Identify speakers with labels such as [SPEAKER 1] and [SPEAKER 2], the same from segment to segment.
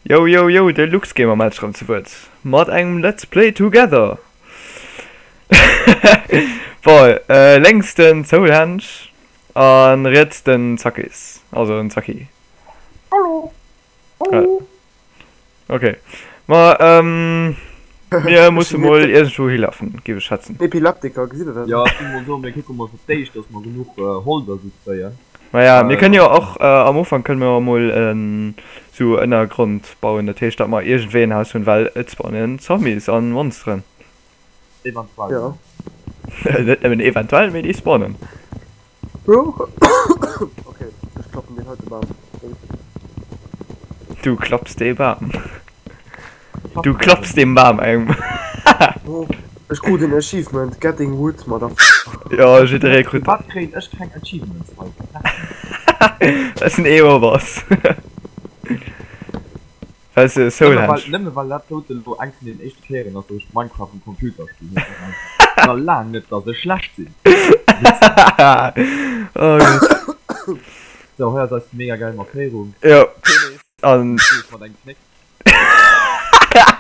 [SPEAKER 1] Yo yo yo, de LuxGamer mellt sech rem zu Wuert mat engem Let's Play Together. Bon, lénks den Soulhench an riets den Zakis, also den Zaki.
[SPEAKER 2] Hallo. Hallo.
[SPEAKER 1] Ok, ma mir musse mol iergendwou hilafen, géif ech schätzen.
[SPEAKER 2] Epileptiker, gesitt der dat?
[SPEAKER 3] Jo, ech géing mol soen, mir kucke mol fir d'éischt, dass mer genuch Holz a sou kréien.
[SPEAKER 1] Maja, mir kënnen jo och am Ufank kënne mer mol sou Ënnergrond bauen, dat heescht, datt mer iergendwéi en Haus hunn, well et spawnen Zombies an Monsteren.
[SPEAKER 3] Eventuell,
[SPEAKER 2] jo.
[SPEAKER 1] Net nëmmen eventuell, mee déi spawnen.
[SPEAKER 2] Ok, ech klappen deen heite Bam.
[SPEAKER 1] Du klapps dee Bam. Du klapps deem Bam eng.
[SPEAKER 2] Ech krut en Achievement, Getting Wood, motherf.
[SPEAKER 1] Jo, jidderee krut.
[SPEAKER 3] Firwat kréien ech keng Achievements hei?
[SPEAKER 1] Well s den Emo bass. Well s de Soul Hench.
[SPEAKER 3] Nëmme well dat dote lo eng vun den éischte Kéieren ass, wou ech Minecraft um Computer spillen, heescht dat nach nach laang net, dass ech schlecht sinn.
[SPEAKER 1] Oh Gott.
[SPEAKER 3] Sou, hei ass eis mega geil Markéierung.
[SPEAKER 1] Jo, Penis an.
[SPEAKER 3] Penis mat engem Knéck.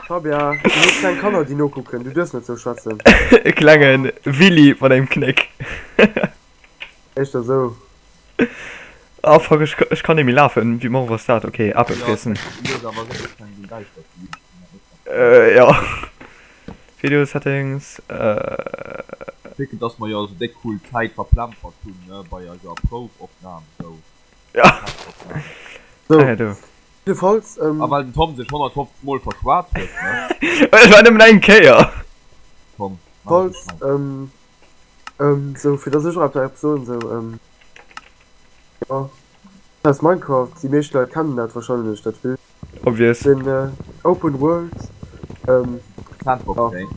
[SPEAKER 2] Fabia, du hues kleng Kanner déi nokucken, du duerfs net sou schwätzen.
[SPEAKER 1] E klenge Willy mat engem Knéck.
[SPEAKER 2] Éischter sou.
[SPEAKER 1] Ah fuck, ech, ech kann nemmi lafen. Wéi morf ass dat? Ok, Apel friessen. Äh, ja. Video Settings, äh.
[SPEAKER 3] Vue que dass mer jo esou déck cool Zäit verplempert hunn, ne, bei eiser Proufopnam esou.
[SPEAKER 1] Ja.
[SPEAKER 3] Testopnam.
[SPEAKER 2] Sou.
[SPEAKER 1] Ah ja, do.
[SPEAKER 2] Jiddefalls, ähm.
[SPEAKER 3] A well den Tom sech 150 mol verschwat huet, ne.
[SPEAKER 1] Et war nëmmen eng Kéier.
[SPEAKER 3] Tom, mach et
[SPEAKER 2] Falls,
[SPEAKER 3] schnell.
[SPEAKER 2] ähm. Ähm, sou, fir dass ech och eppes soen, sou, ähm. Jo, dat ass Minecraft, déi meescht Leit kennen dat wahrscheinlech, dat Spill.
[SPEAKER 1] Obvious.
[SPEAKER 2] Den Open World, ähm,
[SPEAKER 3] Sandbox
[SPEAKER 2] ja.
[SPEAKER 3] Game.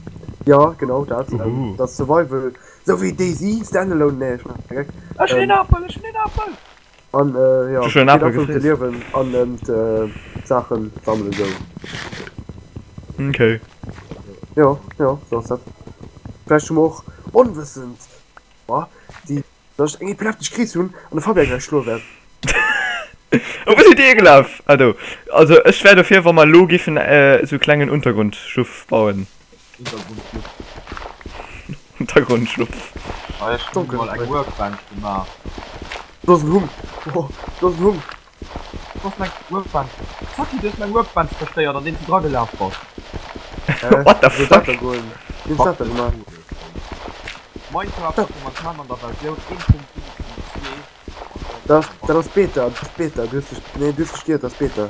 [SPEAKER 2] Ja, genau dat,
[SPEAKER 1] Uhu.
[SPEAKER 2] dat Survival, sou wéi DayZ, Standalone, nee, ech maachen de Geck.
[SPEAKER 3] Ech hunn een Apel, ech hunn een Apel!
[SPEAKER 2] An, jo,
[SPEAKER 1] Ech hu schon en
[SPEAKER 2] geet
[SPEAKER 1] Apel
[SPEAKER 2] einfach ëm
[SPEAKER 1] gefriess.
[SPEAKER 2] d'Liewen an ëm d'Saachen sammelen, sou.
[SPEAKER 1] Okay.
[SPEAKER 2] Jo, jo, sou ass dat. Vläicht hu mer och onwëssend, ma déi. Dass ech eng epileptesch Kris hunn an de Fabian gleich schloe wäert.
[SPEAKER 1] Oh, wou sidd dir higelaf? Ah do. Also ech wär dofir wa mer elo giffen esou klengen Untergrundschluff bauen.
[SPEAKER 3] Untergrundschluff.
[SPEAKER 1] Untergrundschluff.
[SPEAKER 3] Ah, ech hunn mol eng Workbench gemaach.
[SPEAKER 2] Do ass en Hung. Oh, do ass en Hung.
[SPEAKER 3] Du has meng Workbench. Zaki, du hues meng Workbench zerstéiert andeems du dragelaf bass.
[SPEAKER 1] What the fuck?
[SPEAKER 2] Wéi hues dat da gemaach?
[SPEAKER 3] Minecraft ass momentan an der Versioun 1.7.2.
[SPEAKER 2] Dat dat ass Beta, dat ass Beta, du hues dech, nee du hues dech geirrt, dat ass Beta.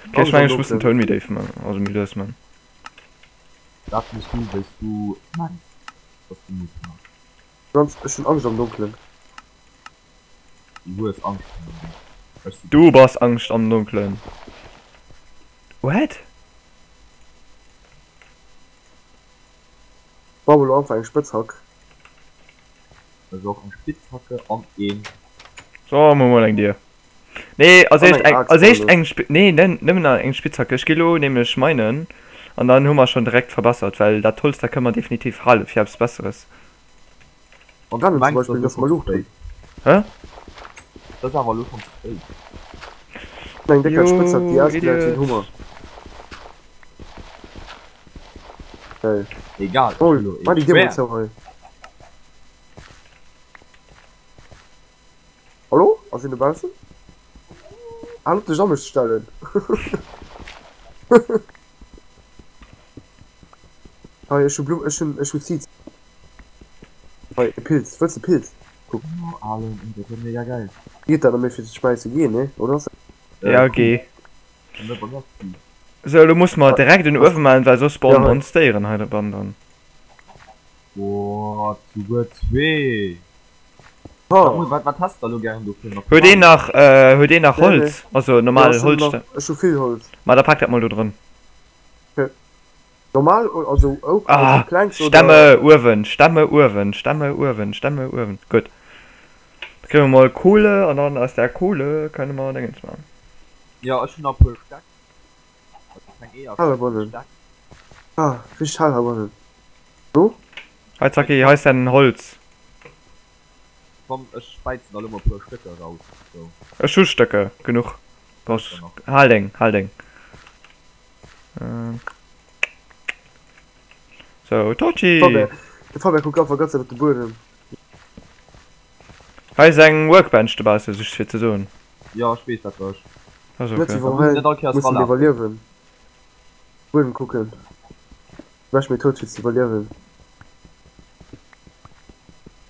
[SPEAKER 1] Okay, ech mengen ech muss den Toun méi déif man, also méi lues man.
[SPEAKER 3] Dat muss du wéis du mengs dass du muss man.
[SPEAKER 2] Ganz, ech hun Angscht am Donkelen.
[SPEAKER 3] Du hues Angscht am Donkelen. Ech si
[SPEAKER 1] Du bass Angscht am Donkelen. What?
[SPEAKER 2] Bau elo einfach eng Spëtzhack.
[SPEAKER 3] Ech och eng Spitzhacke an een.
[SPEAKER 1] So, mol mol eng Dier. Nee, als
[SPEAKER 2] An
[SPEAKER 1] éischt
[SPEAKER 2] eng
[SPEAKER 1] eng,
[SPEAKER 2] Aaxt
[SPEAKER 1] als éischt
[SPEAKER 2] alles.
[SPEAKER 1] eng Spi-, nee, nen, nëmmen nach eng Spitzhacke. Ech gi lo nämlech minen an dann hu mer schon direkt verbessert, well dat Holz, dat kënne mer definitiv hale fir eppes Besseres.
[SPEAKER 3] Wann du
[SPEAKER 2] Brennen zum
[SPEAKER 3] mengs,
[SPEAKER 2] Beispill,
[SPEAKER 3] dat ass
[SPEAKER 2] dass mer
[SPEAKER 3] lo
[SPEAKER 2] Luucht
[SPEAKER 3] schonn ze
[SPEAKER 2] hunn.
[SPEAKER 3] spéit.
[SPEAKER 1] Hä?
[SPEAKER 3] Dat ass awer elo schonn ze spéit.
[SPEAKER 2] Eng décker Spëtzhack, déi
[SPEAKER 1] Jo,
[SPEAKER 2] ausgeläit wéi en
[SPEAKER 1] Idiot.
[SPEAKER 2] Hummer. Geil.
[SPEAKER 3] Egal, ech
[SPEAKER 2] Oh,
[SPEAKER 3] hu lo
[SPEAKER 2] mach
[SPEAKER 3] ee
[SPEAKER 2] déi Dier mol
[SPEAKER 3] Schwäert.
[SPEAKER 2] zou hei. Hallo? Ass een dobaussen? Hal op dech a mech ze stellen. Hei, ech hu Blumm, ech hunn, ech hu Seeds. Hei, e Pilz. Wëlls de Pilz? Kuck.
[SPEAKER 3] Oh, Alen, dat wär mega geil.
[SPEAKER 2] Geet dat nach méi fir ze schmäisse? Gee, nee, oder?
[SPEAKER 1] Ja, gee. Sou, elo musse mer direkt en Uewe maachen, well soss spawnen ons Déieren hei dobannen dran.
[SPEAKER 3] Boah, souguer zwee. Wat, wat häss de elo gären dofir nach?
[SPEAKER 1] Huet een nach, huet een nach Holz? Also normal Holz?
[SPEAKER 2] Ech hu vill Holz.
[SPEAKER 1] Ma da pak dat mol do drun.
[SPEAKER 2] Normal, also Oak, also klengs oder?
[SPEAKER 1] Stämme uewen, Stämme uewen, Stämme uewen, Stämme uewen. Gutt. Da kréie mer mol Kohle an dann aus där Kohle kënne mer Déngens maachen.
[SPEAKER 3] Jo, ech hunn nach e puer Stäck. Also keng Eeër,
[SPEAKER 2] Hal
[SPEAKER 3] mee Stäck.
[SPEAKER 2] Ah, richteg hal heibannen. Hallo?
[SPEAKER 1] Hei Zacki, hei ass däin Holz.
[SPEAKER 3] Komm ech späizen der lo mol puer Stécker raus sou.
[SPEAKER 1] Ech hu Stécker genuch. Brauchs hal deng, hal deng. Sou Torchi.
[SPEAKER 2] De Fabian kuckt einfach ganz op de Buedem.
[SPEAKER 1] Hei ass eng Workbench dobaussen, just fir ze soen.
[SPEAKER 3] Jo ech weess dat war ech.
[SPEAKER 1] Ass
[SPEAKER 2] Net
[SPEAKER 1] ok.
[SPEAKER 2] iwwer hei mussen iwwerliewen. Buedem kucken. Bescht Method fir ze iwwerliewen.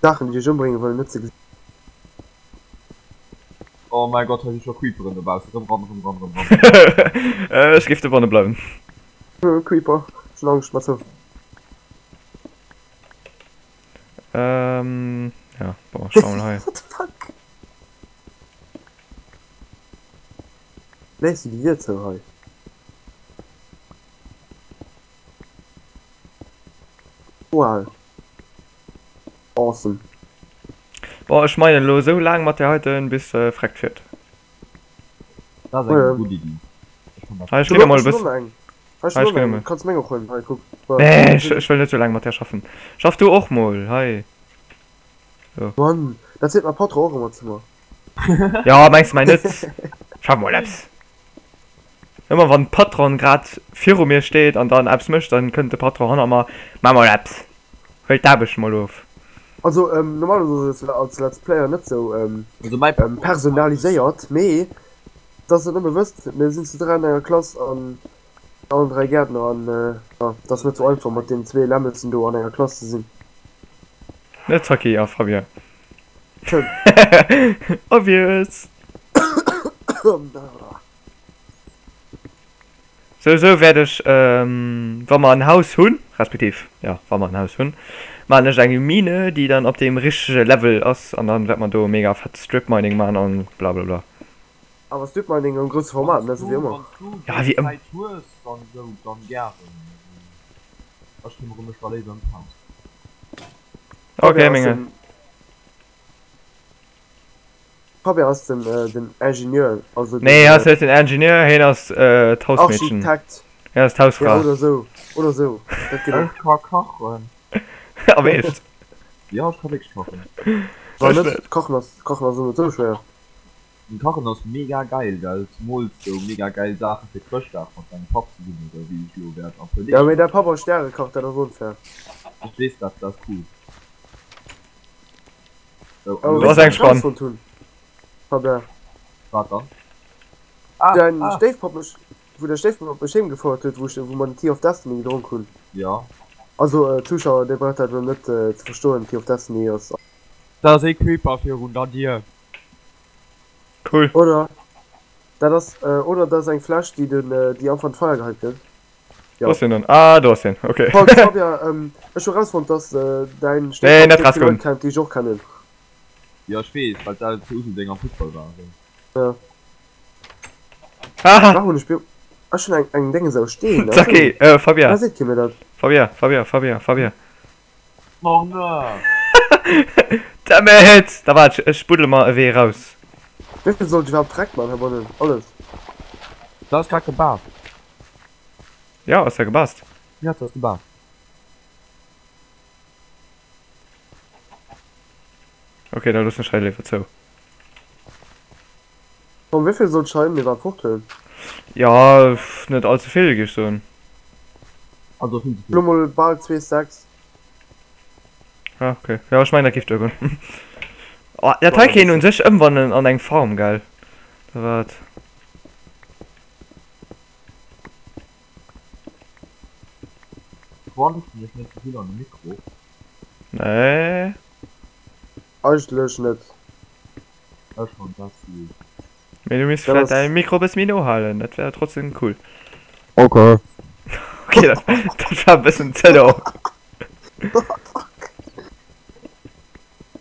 [SPEAKER 2] Saachen déi dech ëmbrénge wëllen net ze gesinn.
[SPEAKER 3] Oh mäi Gott, hei si scho Creeperen dobaussen. Rëm ran, rëm ran, rëm ran.
[SPEAKER 1] Ech géif dobanne bleiwen.
[SPEAKER 2] Creeper, ech hunn Angscht, mat zou.
[SPEAKER 1] Ähm, ja, bon, ech schau mol hei.
[SPEAKER 2] What the fuck? Léiss du déi Dier zou hei? Wow. Awesome.
[SPEAKER 1] Bon, ech meinen elo esou laang mat där heiten, bis se freckt fiert.
[SPEAKER 3] Dat ass eng gutt Iddi. Ech fann dat
[SPEAKER 1] Hei, ech
[SPEAKER 2] Ech
[SPEAKER 1] ginn emol e
[SPEAKER 2] hunn och
[SPEAKER 1] bëssen.
[SPEAKER 2] eng. Hei, ech
[SPEAKER 1] Hei,
[SPEAKER 2] hunn
[SPEAKER 1] ech
[SPEAKER 2] och
[SPEAKER 1] ginn
[SPEAKER 2] eng.
[SPEAKER 1] emol.
[SPEAKER 2] Kanns meng och huelen. Hei, kuck.
[SPEAKER 1] Nee, ech, ech wëll net sou laang mat där schaffen. Schaff du och mol, hei. So.
[SPEAKER 2] Mann, dat seet mäi Patron och ëmmer zu mer.
[SPEAKER 1] Jo, mengs de mei net? Schaff mol eppes. Ëmmer wann d'Patron grad viru mir steet an dann eppes mécht, dann kënnt de Patron hanner mer, Maach mol eppes! Huel d'Aarbecht mol of!
[SPEAKER 2] Also normalerweis ass et als Let's Player net sou personaliséiert, mee dass der nëmme wësst, mir sinn zu 3 an enger Klass an allen 3 Gäertner an jo, et ass net sou einfach mat deenen zwee Lämmelsen do an enger Klass ze sinn.
[SPEAKER 1] Net Zacky a Fabien. Obvious! Souwisou wäert ech, wa mer en Haus hunn, respektiv, jo, wa mer en Haus hunn, maachen ech eng Mine, déi dann op deem richtege Level ass an dann wäert mer do mega fett Strip Mining maachen an blablabla.
[SPEAKER 2] Awer Strip Mining am grousse Format, ne, sou wéi ëmmer.
[SPEAKER 3] Wann s du
[SPEAKER 1] Ja,
[SPEAKER 3] déi
[SPEAKER 1] wéi ëmmer.
[SPEAKER 3] Zäit hues an esou, dann gären. Ech këmmere mech da léiwer ëm d'Haus.
[SPEAKER 1] Ok,
[SPEAKER 2] Fabien ass
[SPEAKER 1] menge.
[SPEAKER 2] den. Fabien ass den den Ingenieur, also den.
[SPEAKER 1] Nee, hie ass net den Ingenieur, hien ass d'Hausmeedchen.
[SPEAKER 2] Architekt.
[SPEAKER 1] Hien ass d'Hausfra.
[SPEAKER 2] Ja, oder sou, oder sou, dat geet och.
[SPEAKER 3] Ech ka kachen.
[SPEAKER 1] Am Eescht?
[SPEAKER 3] Jo, ech ka wierklech kachen.
[SPEAKER 2] War net, kachen ass, kachen ass och net sou schwéier.
[SPEAKER 3] Kachen ass mega geil, gell? Zemools sou mega geil Saache fir Chrëschtdag mat sengem Papp zesummen, sou wéi ech lo wäert a puer Deeg
[SPEAKER 2] Jo, mee däi
[SPEAKER 3] maachen.
[SPEAKER 2] Papp ass Stärekach, dat ass onfair.
[SPEAKER 3] Ech weess dat, dat ass cool.
[SPEAKER 2] Awer
[SPEAKER 1] Do
[SPEAKER 2] wéis
[SPEAKER 1] ass
[SPEAKER 2] du
[SPEAKER 1] eng
[SPEAKER 2] wat ech
[SPEAKER 1] Spann.
[SPEAKER 2] rausfonnt hunn, Fabien?
[SPEAKER 3] Wat dann? Ah,
[SPEAKER 2] Däin
[SPEAKER 3] ah.
[SPEAKER 2] Stéifpapp mech, wou däi Stéifpapp mech heem gefouert huet, wou ech, wou mer den Tea of Destiny gedronk hunn.
[SPEAKER 3] Jo.
[SPEAKER 2] Also, Zuschauer, dir braucht dat elo net ze verstoen, Tea of Destiny ass.
[SPEAKER 3] Da ass ee Creeper virun der Dier.
[SPEAKER 1] Cool.
[SPEAKER 2] Oder dat ass, oder dat ass eng Fläsch, déi den, déi einfach an d'Feier geheit gëtt.
[SPEAKER 1] Wo ass hien dann? Ah, do ass hien, okay.
[SPEAKER 2] Falls, Fabien, ähm, ech hu rausfonnt, dass däin
[SPEAKER 1] Nee,
[SPEAKER 2] Stéifpapp
[SPEAKER 1] net
[SPEAKER 2] vill Leit
[SPEAKER 1] rausgoen.
[SPEAKER 2] kennt, déi ech och kennen.
[SPEAKER 3] Jo, ech weess, well se zu Useldeng am Fussball waren.
[SPEAKER 2] Ja.
[SPEAKER 1] Haha!
[SPEAKER 2] War hunn ech bi, ech hunn eng, eng Dénges aus Steen,
[SPEAKER 1] Zacki, äh, Fabien.
[SPEAKER 2] Wat seet kee mir dat?
[SPEAKER 1] Fabien, Fabien, Fabien, Fabien.
[SPEAKER 3] Oh ne!
[SPEAKER 1] Damn it! Da waart, ech buddele mer e Wee raus.
[SPEAKER 2] Wéivill sollt ech iwwerhaapt Dreck man heibannen? Alles?
[SPEAKER 3] Dat ass grad gebast.
[SPEAKER 1] Jo, ass ja gebast.
[SPEAKER 3] Jo, dat ass gebast.
[SPEAKER 1] Ok, da loossen ech hei léiwer zou.
[SPEAKER 2] Tom, wéivill sollt ech heibannen iwwerhaapt forthuelen?
[SPEAKER 1] Jo, net all ze vill, géif ech soen.
[SPEAKER 3] Also vill ze vill.
[SPEAKER 2] Elo mol bal zwee Stacks.
[SPEAKER 1] Ah, ok. Jo, ech mengen, dat géif duergoen. Oh, dat hei kéint een un sech ëmwandelen an eng Farm, gell? Da waart.
[SPEAKER 3] Qualms ech net ze vill an de Mikro?
[SPEAKER 1] Nee.
[SPEAKER 2] Eigentlech net.
[SPEAKER 3] Ech schonn, dat ass vill.
[SPEAKER 1] Mee du misst
[SPEAKER 2] Dat
[SPEAKER 1] vläit
[SPEAKER 2] ass.
[SPEAKER 1] däi Mikro e bësse méi no halen, dat wär trotzdem cool.
[SPEAKER 3] Ok.
[SPEAKER 1] Ok, dat, dat war e bëssen ze no.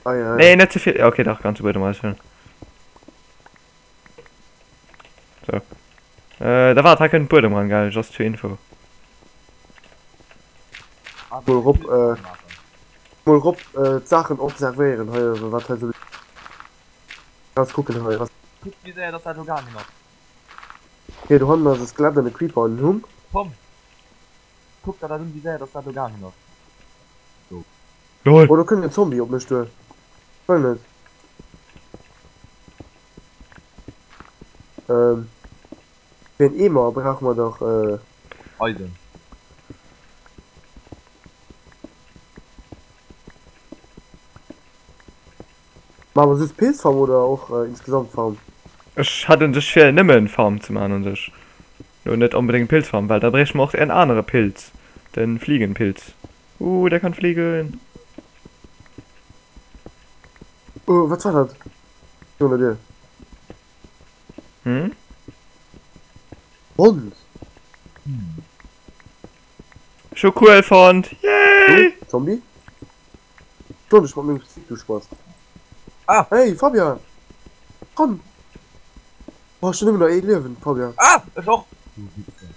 [SPEAKER 2] Ei, ei.
[SPEAKER 1] Nee, net ze vill. Ok, dach, ganz de Buedem eraushuelen. So. Äh, da waart, hei kënnt Buedem ran, gell? Just zur Info.
[SPEAKER 2] Mol rop, äh, mol rop, äh, d'Saachen observéieren hei uewen, wat hei sou Lass kucken hei, was.
[SPEAKER 3] Kuck wéi séier dass dat elo gaangen ass.
[SPEAKER 2] Okay, do hannen ass e Skelett an e Creeper an en Hung.
[SPEAKER 3] Tom, kuck der dat un wéi séier dass dat elo gaangen ass. Do.
[SPEAKER 1] Lol.
[SPEAKER 2] Oh, do kënnt en Zombie op mech duer. Ech wëll net. Fir en Eemer brauche mer dach.
[SPEAKER 3] Eisen.
[SPEAKER 2] Maache mer just Pilzfarm oder och insgesamt Farm?
[SPEAKER 1] Ech hat un sech vir nëmmen Farm ze maachen un sech. Lo net onbedéngt Pilzfarm, well da bréichte mer och en anere Pilz, den Fliegenpilz. Ooh, der kann fliegen!
[SPEAKER 2] Oh, wat war dat virun der Dier?
[SPEAKER 1] Hm?
[SPEAKER 2] Hond!
[SPEAKER 1] Ech hu Kuel fonnt! Yay!
[SPEAKER 2] Du, Zombie? Schloen dech mat mengem Stick, du Spast.
[SPEAKER 3] Ah!
[SPEAKER 2] Hey, Fabian! Komm! Oh, ech hunn nëmmen nach ee Liewen, Fabian.
[SPEAKER 3] Ah! Ech och! Du Wichser.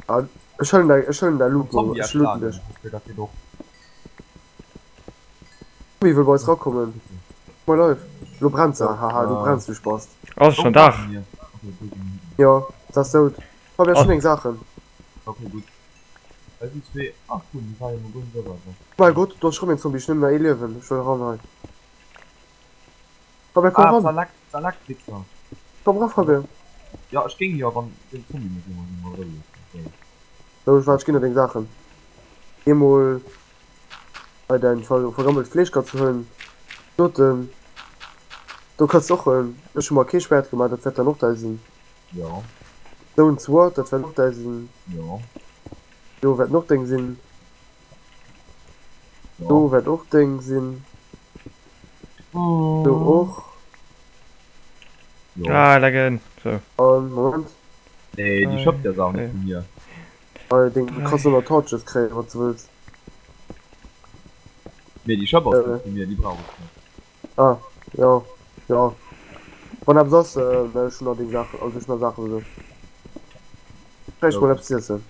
[SPEAKER 2] Ah, ech huelen däi, ech huelen däi Loot
[SPEAKER 3] Vum
[SPEAKER 2] mol,
[SPEAKER 3] Zombie
[SPEAKER 2] ech looten
[SPEAKER 3] erschlagen
[SPEAKER 2] dech.
[SPEAKER 3] hues de dat geet och.
[SPEAKER 2] Zombie wëll bei eis rakommen. My life. Lo brennt se, haha, du brenns, du Spast.
[SPEAKER 1] Ass et schon Dag?
[SPEAKER 2] Jo, se ass dout. Fabian, ech hunn deng Saachen.
[SPEAKER 3] Okay, gutt. Hei sinn zwee. Ach cool, déi war jo mol guer net esou wäit ewech.
[SPEAKER 2] Mäi Gott, do ass rëm een Zombie, ech hunn nëmmen nach ee Liewen, ech wëll eran hei. Fabian, komm
[SPEAKER 3] Ah,
[SPEAKER 2] ran!
[SPEAKER 3] zerleckt, zerleckt, Wichser.
[SPEAKER 2] Komm ran, Fabian!
[SPEAKER 3] Jo, ech géing jo, wann den Zombie mech emol géing a Rou loossen. Sou.
[SPEAKER 2] Sou, ech waart, ech ginn der deng Saachen. Eemol hei däin vergammelt Fleesch kanns du huelen. Doten, do kanns du och huelen. Ech hu mer kee Schwäert gemaach, dat wäert dann och däi sinn.
[SPEAKER 3] Jo.
[SPEAKER 2] Stone Sword, dat wäert och däi sinn.
[SPEAKER 3] Jo.
[SPEAKER 2] Do wäert och deng sinn.
[SPEAKER 3] Jo.
[SPEAKER 2] Do wäert och deng sinn. Do och.
[SPEAKER 3] Jo.
[SPEAKER 1] Ah, lecken. So.
[SPEAKER 2] An, Moment.
[SPEAKER 3] Nee, déi Schëpp, déi ass awer net vu mir.
[SPEAKER 2] Hei, deng, du kanns och nach Torches kréien, wann s du wëlls.
[SPEAKER 3] Nee, déi Schëpp ass net vu mir, déi brauch ech net.
[SPEAKER 2] Ah, jo, jo. Wann eppes ass, ech hunn nach deng Saachen, also ech hunn nach Saachen esou. Bräicht mol eppes z'iessen.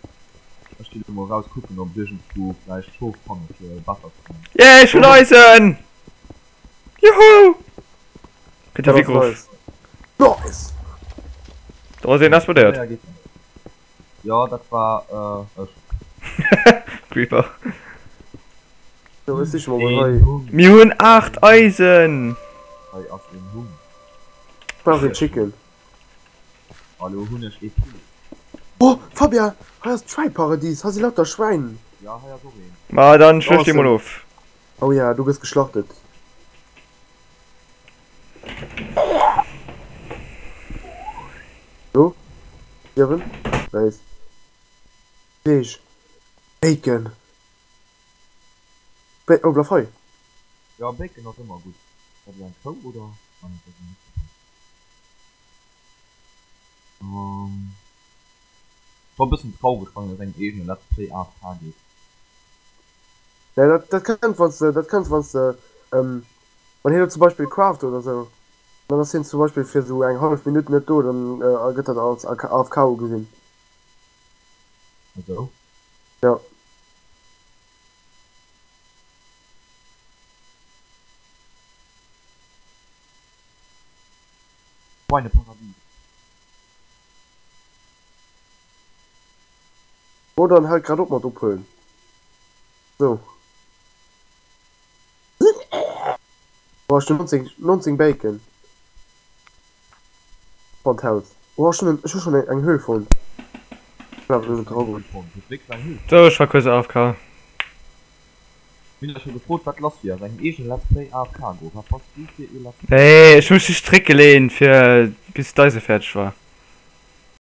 [SPEAKER 3] Ech ginn elo mol raus kucken, ob ech iergendwou vläicht Schof fanne fir Better ze man.
[SPEAKER 1] Yeah, ech hunn Eisen! Juhu! Kritt de
[SPEAKER 2] Dat ass
[SPEAKER 1] Wickruf.
[SPEAKER 2] nice. Nice!
[SPEAKER 1] Do ass een explodéiert.
[SPEAKER 3] Jo, dat war ech.
[SPEAKER 1] Creeper.
[SPEAKER 2] So, ech siche mol mol hei.
[SPEAKER 1] Mir hunn 8 Eisen!
[SPEAKER 3] Hei ass een Humm.
[SPEAKER 2] Ech brauch een Chicken.
[SPEAKER 3] Hallo, hunn ech ee Poulet?
[SPEAKER 2] Oh, Fabien, hei ass d'Schwäiparadies, hei si lauter Schwäin.
[SPEAKER 3] Ja, hei ass och een.
[SPEAKER 1] Ma dann schlucht dee mol of.
[SPEAKER 2] Oh ja, du gëss geschlachtet. So, Liewen, Nice. Fleesch, Bacon. Ba oh, bleif hei.
[SPEAKER 3] Ja, Bacon ass ëmmer gutt. War dat eng Kou oder? Ah nee, dat ass eng Kou. Scho bëssen traureg wann een a sengem eegene Let's Play AFK geet.
[SPEAKER 2] Nee, dat, dat kënnt wanns de, dat kënnt wanns de, wann hien elo zum Beispill craft oder sou, dann ass hien zum Beispill fir sou eng hallef Minutt net do, dann gëtt dat als AFK ugesinn.
[SPEAKER 3] Esou?
[SPEAKER 2] Jo.
[SPEAKER 3] Schweineparadies.
[SPEAKER 2] Oh dann haalt grad op mat ophuelen. Sou. Oh ech hun 19, 19 Bacon fonnt Haus. Oh ech hun ech hu schon eng Höhl fonnt.
[SPEAKER 1] Sou ech war kuerz AFK.
[SPEAKER 3] Mir hunn eis scho gefrot wat lass wier a sengem eegene Let's Play AFK goe. Wat bass du fir ee Let's
[SPEAKER 1] Nee ech hu mech just zréckgeleent fir bis d'Eise fäerdeg war.